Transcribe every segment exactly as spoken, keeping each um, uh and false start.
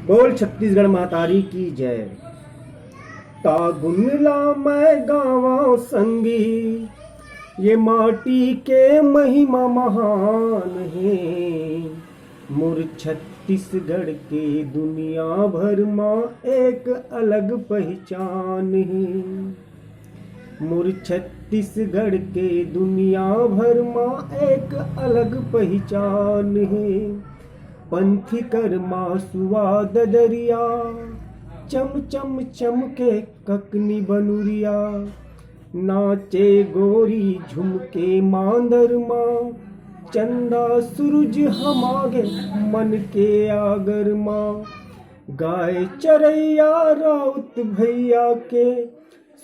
बोल छत्तीसगढ़ महतारी की जय। का गुन ला मैं गावंव संगी, ये माटी के महिमा महान हे। मोर छत्तीसगढ़ के दुनिया भर मा एक अलग पहिचान हे। मोर छत्तीसगढ़ के दुनिया भर मा एक अलग पहिचान हे। पंथी कर मा सुवा ददरिया, चम चम चमके ककनी बनुरिया। नाचे गोरी झुमके मांदर मा, चंदा सूरज हमागे मन के आगर मा। गाय चरैया राउत भैया के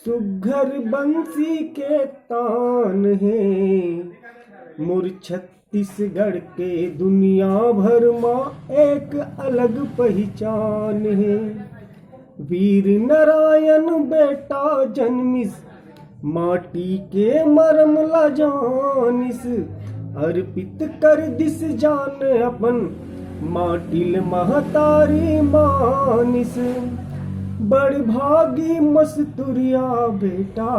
सुघर बंसी के तान हे। मोर छत्तीसगढ़ के दुनिया भर मा एक अलग पहिचान हे। वीर नारायण बेटा जनमिस, माटी के मरम ला जानिस। अर्पित कर दिस जान अपन, माटी ल महतारी मानिस। बड़ भागी मस्तुरिया बेटा,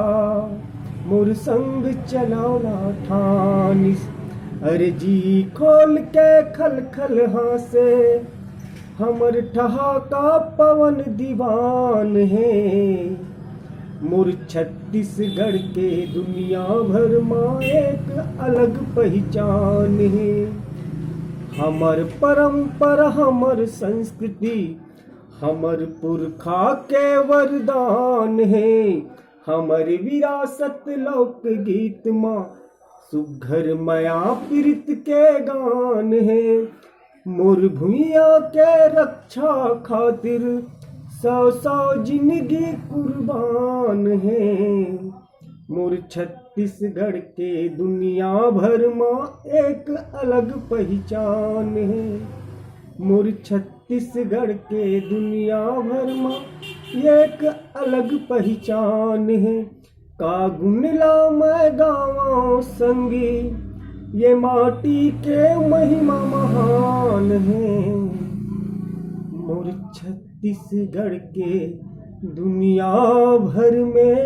मोर संग चलवला ठानिस। अरे जी खोल के खल खल हाँसे, हमर ठहाका पवन दीवान हे। मोर छत्तीसगढ़ के दुनिया भर मा एक अलग पहिचान हे। हमर परंपरा, हमर संस्कृति, हमर पुरखा के वरदान हे। हमर विरासत लोकगीत मा सुघर मया पीरित के गान हे। मोर भुइयां के रक्षा खातिर सौ सौ जिंदगी कुर्बान हे। मोर छत्तीसगढ़ के दुनिया भर मा एक अलग पहिचान हे। मोर छत्तीसगढ़ के दुनिया भर मा एक अलग पहिचान हे। का गुन ला मैं गावंव संगी, ये माटी के महिमा महान हे। मोर छत्तीसगढ़ के दुनिया भर में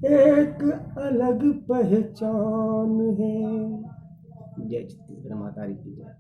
एक अलग पहचान हे। जय छत्तीसगढ़ माता री की जय।